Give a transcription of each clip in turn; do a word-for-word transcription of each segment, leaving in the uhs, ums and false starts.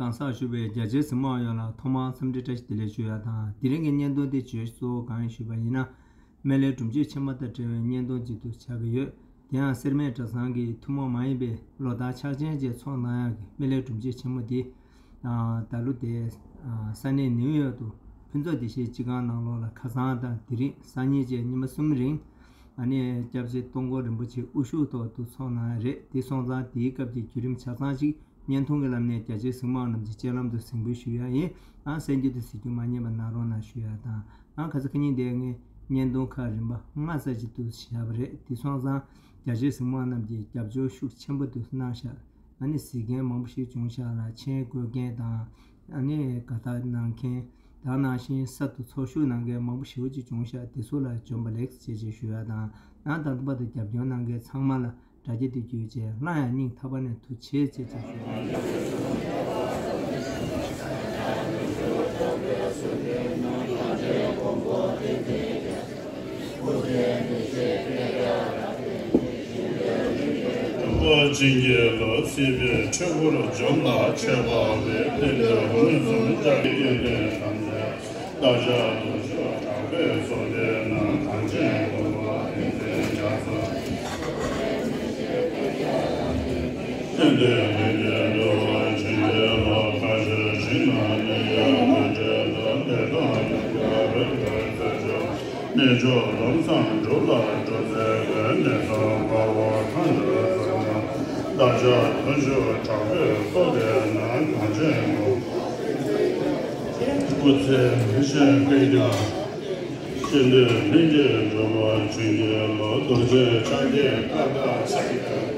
གང་ཟག་ཞུ་བའི་རྒྱ་ཆེའི་གཟིགས་མོ་བ་ཡོངས་ལ་ཐོག་མར་འཚམས་འདྲི་བཀྲ་ཤིས་བདེ་ལེགས་ཞུ་ཡ་དང་། དེ་རིང་གི་བརྙན་ཐུང་དེ་བརྗོད་གཞི་གཙོ་བོ་གང་ཡིན་ཞུས་པ་ཡིན་ན། སྨན་བླའི་སྒྲུབ་མཆོད་ཆེན་མོ་དང་འབྲེལ་བའི་བརྙན་ཐུང་ཅིག་ཏུ་ཆགས་ཀྱི་ཡོད། དེ་ཡང་སེར་སྨད་གྲྭ་ཚང་གི་ཐུན་མོང་མ་ཡིན་པའི་ལོ་ལྟར་འཆར་ཅན་བཅས་ཚོགས་གནང་ཡག་གི་སྨན་བླའི་སྒྲུབ་མཆོད་ཆེན་མོ་དེ། ད་ལོ་དེ་ས་གནས་ནིའུ་ཡོག་ཏུ་ཕུན་ཚོགས་བདེ་གཤེགས་སྤྱི་ཁང་ནང་ལོགས་ལ་ཁ་སང་དང་དེ་རིང་སང་ཉིན་བཅས་ཉི་མ་གསུམ་རིང་། ཨ་ནི་སྐྱབས་རྗེ་སྟོང་འཁོར་རིན་པོ་ཆེ་དབུ་བཞུགས་ཐོག་ཏུ་ཚོགས་གནང་ཡ་རེད། དེ་སོང་ཙང་དེའི་སྐབས་ཀྱི་བརྒྱུད་རིམ་ཆ་ཚང་ཅིག་བརྙན་ཐུང་གི་ལམ་ནས་རྒྱ་ཆེའི་གཟིགས་མོ་བ་རྣམས་ཀྱི་སྤྱན་ལམ་དུ་གཟིགས་འབུལ་ཞུ་ཡ་ཡིན། ཨང་། གསན་རྒྱུ་དང་གཟིགས་རྒྱུ་མ་བསྙེལ་བ་གནང་རོགས་གནང་ཞུ་ཡ་དང་། ཨང་། ཁ་ས་ཁ་ཉིན་དེ་ངས་བརྙན་ཐུང་ཁག་རིམ་པ་ལྔ་ཙམ་ཅིག་ཏུ་བཞག་པ་རེད། དེ་སོང་ཙང་རྒྱ་ཆེའི་གཟིགས་མོ་བ་རྣམས་ཀྱིས་རྒྱབ་སྐྱོར་ཤུགས་ཆེན་པོ་དུ་གནང་ཤག་ཨ་ནི་གཟིགས་མཁན་མང་པོ་ཞིག་བྱུང་ཤག་ལ། མཆན་བཀོད་མཁན་དང་། ཨ་ནི་དགའ་རྟགས་གནང་མཁན། དེ་ནང་བཞིན་གསར་དུ་ཚོགས་ཞུགས་གནང་མཁན་མང་པོ་ཞེ་པོ་ཅིག་བྱུང་ཤག་དེ་ཚོ་ལ་བྱོན་པ་ལེགས་ཅེས་ཅེས་ཞུ་ཡ་དང་། ཡང་ད་ལྟ་བར་དུ་རྒྱབ་སྐྱོར་གནང་མཁན་ཚང་མ་ལ་དགྲ་རྒྱ་དེ་བརྒྱུད་བྱས་སླར་ཡང་སྙིང་ཐག་པ་ནས་ཐུགས་རྗེ་ཆེ་ཅེས་ཞུ་ཡ། བྱིན་གྱིས་རློབ། སྲིད་པའི་འཁྲུལ་འཁོར་འཇོམས་ལ་མཆོད་པ་འབུལ། བསྟན་པའི་མངོན་སུམ་རྒྱ་ཆེའི་དགེ་འདུན་ཐམས་ཅད། བདག་ཅག་ཐུགས་མཆོག་དྲག་པོའི་ཚོགས་འདུའི་ནང་། གངས་ཅན་ཀུན་དགའ་བསྟན་འཛིན་རྒྱ་མཚོ། བསྟན་འདིར་ལྷུན་གྱིས་གྲུབ་པར་བྱིན་གྱིས་རློབས། བཀའ་ཆོས་ཇི་སྙེད་ཡོངས་ཀྱི་དོན་དུ། བདེ་སྟོང་ཉམས་རྒུད་རིམ་གྲོའི་ཚུལ་འཇོམས། གནད་མཆོག་ལམ་བཟང་སྒྲུབ་ལ་སྒྲུབ་མཛད་པའི། གནད་གསུམ་དཀའ་བ་ཐམས་ཅད་སེལ་བྱེད། བདག་ཅག་ཐུགས་མཆོག་དྲག་པོའི་ཚོགས་འདུའི་ནང་། གངས་ཅན་ཀུན། སྐུ་ཚེ་མི་ཤིགས་པའི་རྒྱལ། གཞན་དོན་ལྷུན་གྱིས་གྲུབ་པར་བྱིན་གྱིས་རློབས། རྡོ་རྗེ་ཕྱག་རྒྱའི་བཀའ་བཏགས་ཕྱག་རྒྱ།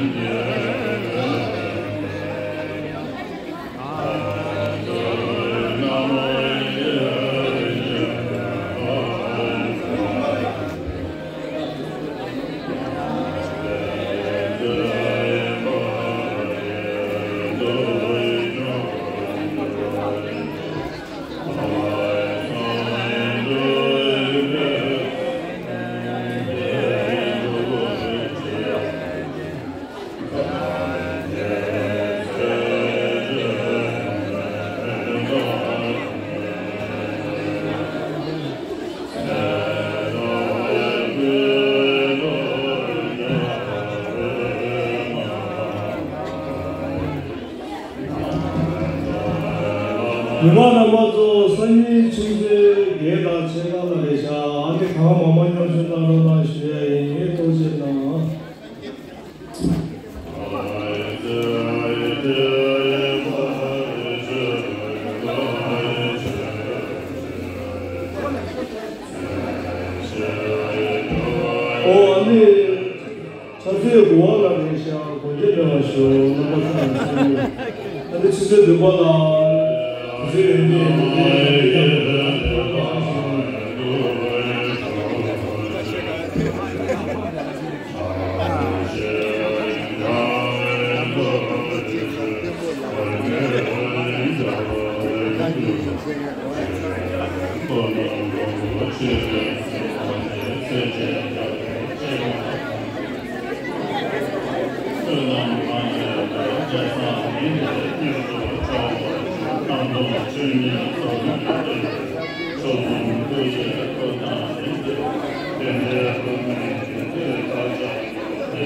ཉི་མ་རྣམ་པ་ཚོ་སང་ཉིན་ཆུ་ཚོད་བརྒྱད་དང་ཕྱེད་ཀ་ལ་རེད་ཤག་ཨ་ནི་གང་མང་མང་མཉམ་ཞུགས་གནང་རོགས་གནང་ཞུ་ཡ་ཡིན། ཐུགས་རྗེ་གནང་། ཨོ་ཨ་ནི། ཆུ་ཚོད་དགུ་པ་ལ་རེད་ཤག་དགོངས་འགལ་མེད་པ་ཞུ། རྣམ་པ་ཚོ་ལ་གསན་ཡོད། ཨ་ནི་ཆུ་ཚོད་བདུན་པ་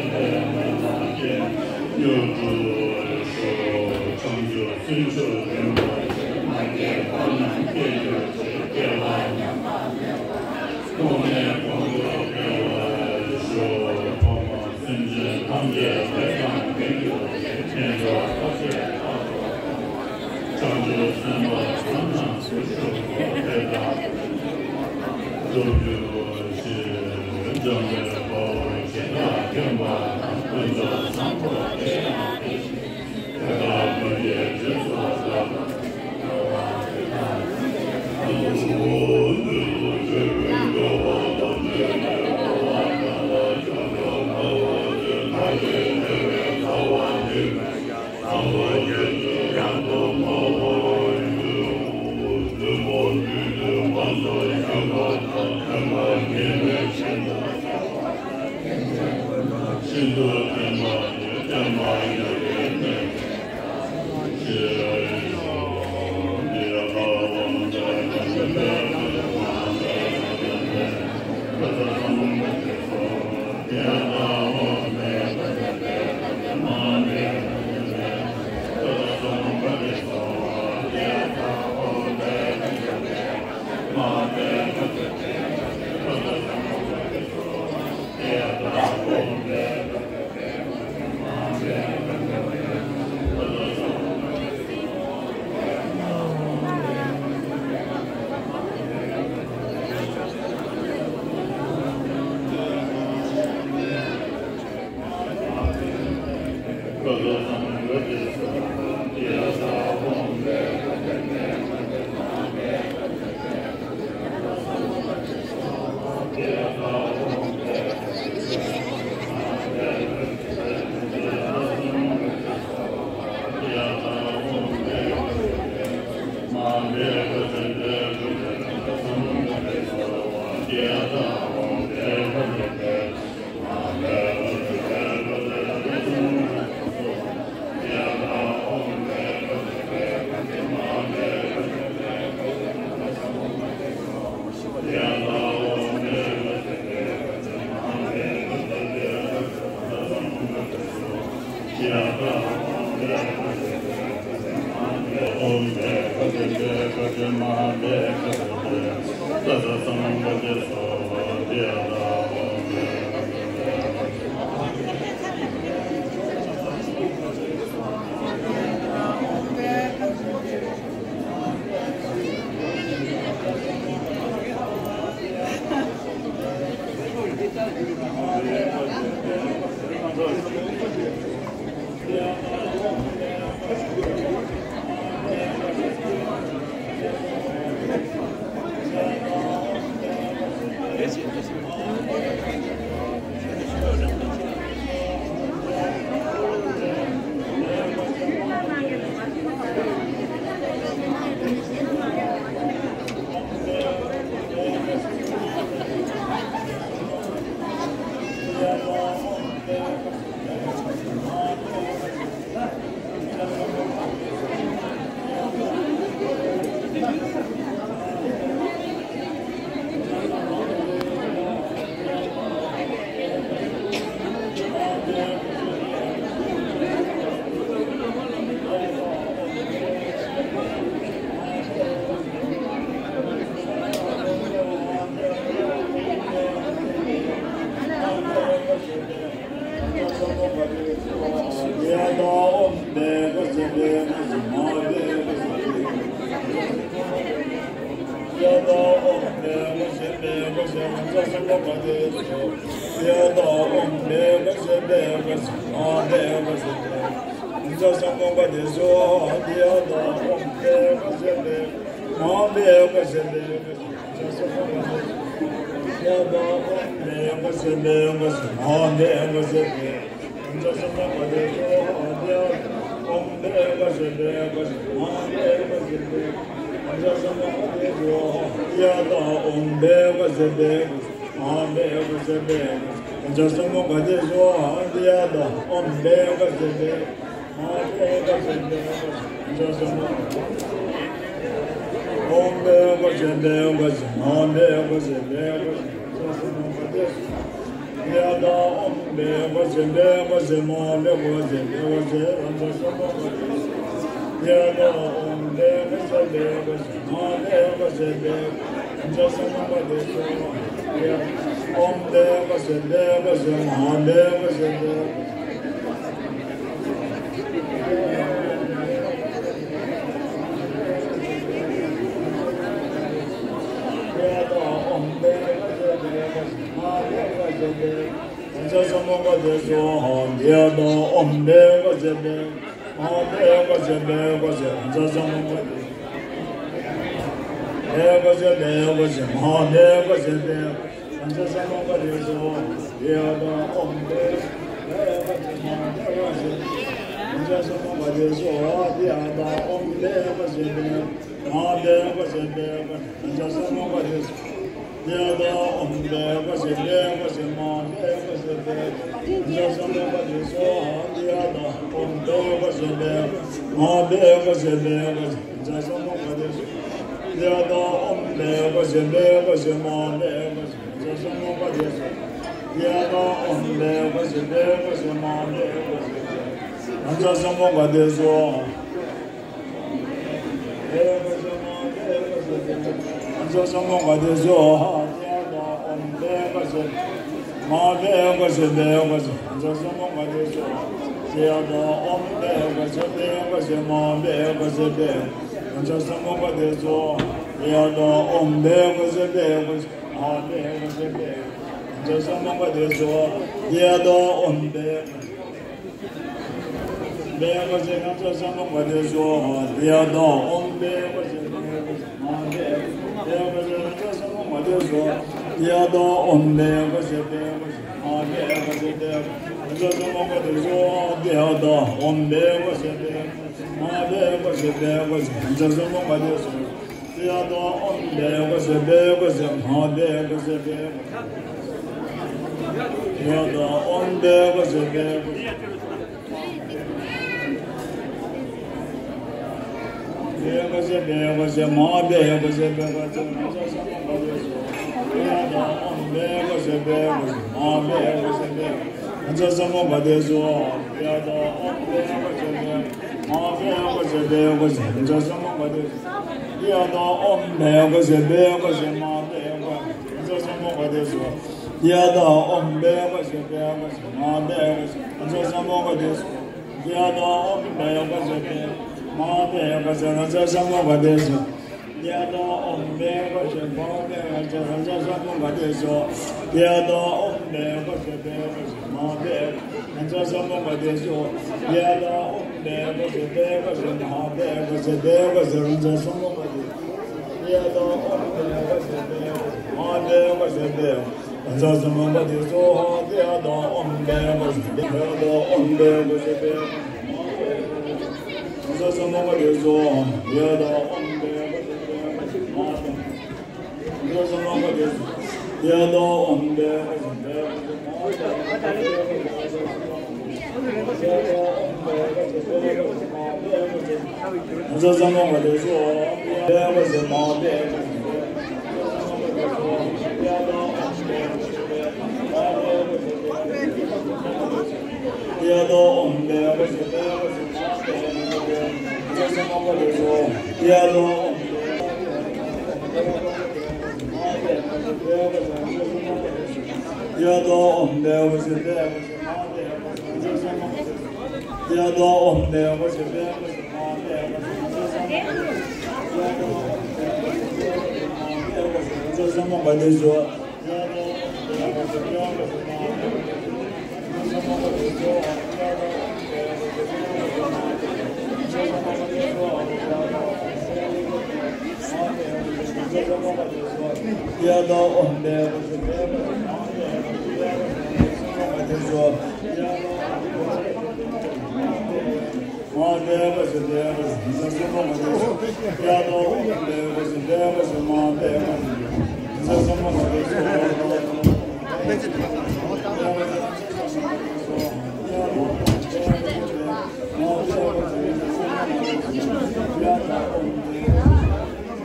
ལ། ཆུ་ཚོད་ཡོད་མེད་ཡོད་མེད།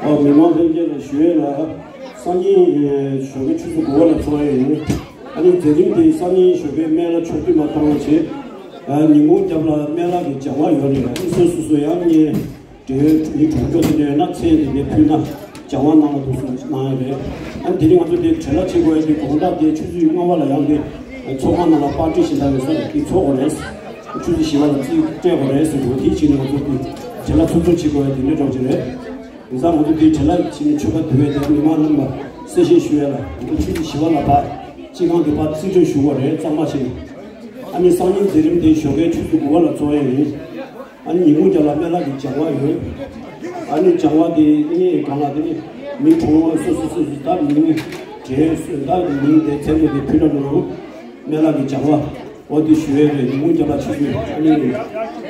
ཨ། མི་མང་ལྷན་རྒྱས་ལ་ཞུ་ཡས་ལ། སང་ཉིན་ཞོགས་ཀའི་ཆུ་ཚོད་དགུ་པ་ལ་ཚོགས་ཡས་ཡིན། ཨ་ནི་མཛད་རིམ་དེ་སང་ཉིན་ཞོགས་ཀའི་སྨན་བླ་མཆོག་སྤྲུལ་མ་བཏང་བ་བྱས། ཨ། ཉིན་གུང་རྒྱབ་ལ་སྨན་བླ་གི་སྦྱང་བ་ཡོད་རེད། ཨ་ནི་སོ་སོ་སོ་ཡང་ངས་འབྲེལ་ཡོད་མི་གྲོང་ཆོག་དེ་འདྲ་ཡོད་ན་མཚན་དེ་འདྲ་ཕུལ་ན་སྦྱང་བ་གནང་བ་འདུག་གསུངས་གནང་ཡ་རེད། ཨ་ནི་དེ་རིང་ང་ཚོ་དེ་བྲེལ་བ་བྱེད་དགོས་ཡ་དེ་དགོང་དག་དེ་ཆུ་ཚོད་ལྔ་པ་ལ་ཡང་དེ་ཚོགས་ཁང་ནང་ལ་པར་ཊི་ཞིག་འདྲ་ཡོད་ས་རེད། དེ་ཚོགས་དགོས་རེད། ཆུ་ཚོད་བཞི་པ་ལ་རྩིས་སྤྲད་དགོས་རེད་ཟེར་འདུག་དེའི་ཕྱིར་ནས་ང་ཚོ་དེ་བྲེལ་བ་ཚུབ་ཚུབ་བྱེད་དགོས་ཡ་དེ་འདྲ་འདྲ་བོ་ཅིག་རེད། དེང་སང་ང་ཚོ་འདིའི་བྲེལ་བ་ཕྱིན་ནས་ཆོ་ག་འདུལ་བའི་དེ་མི་མང་རྣམས་ལ་གསལ་བཤད་ཞུ་ཡ་ལ། ང་ཚོ་ཆུ་ཚོད་བཞི་པ་ལ་ཕར་སྤྱི་ཁང་དེ་ཕར་རྩིས་སྤྲོད་ཞུ་དགོས་རེད། གཙང་མ་བྱས་ནས། ཨ་ནི་སང་ཉིན་མཛད་རིམ་དེ་ཞོགས་ཀའི་ཆུ་ཚོད་དགུ་པ་ལ་ཚོགས་ཡ་ཡིན། ཨ་ནི་ཉིན་གུང་རྒྱབ་ལ་སྨན་བླ་གི་སྦྱང་བ་ཡོད། ཨ་ནི་སྦྱང་བ་དེ་ཨ་ནི་གང་ལ་དེ་ནི་མི་གྲོངས་སོ་སོ་སོ་སོ་ད་མིང་གྲས་སུ་ད་མིང་དེ་མཚན་ཐོ་དེ་ཕུལ་ལ་འགྲོ་རུང་། སྨན་བླ་གི་སྦྱང་བ་འོ་དེ་ཞུ་ཡས་རེད། ཉིན་གུང་རྒྱབ་ལ་ཆུ་ཚོད་ཨ་ནི་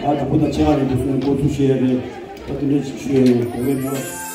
ཨ་དང་པོ་དང་ཕྱེད་ཀ་རེད་འདུག་གསུངས། འགོ་ཚུགས་ཞུ་ཡས་རེད། ཨ་དེ་འདྲ་ཞུ་ཡས་རེད། དགོངས་པ་མེད་པ།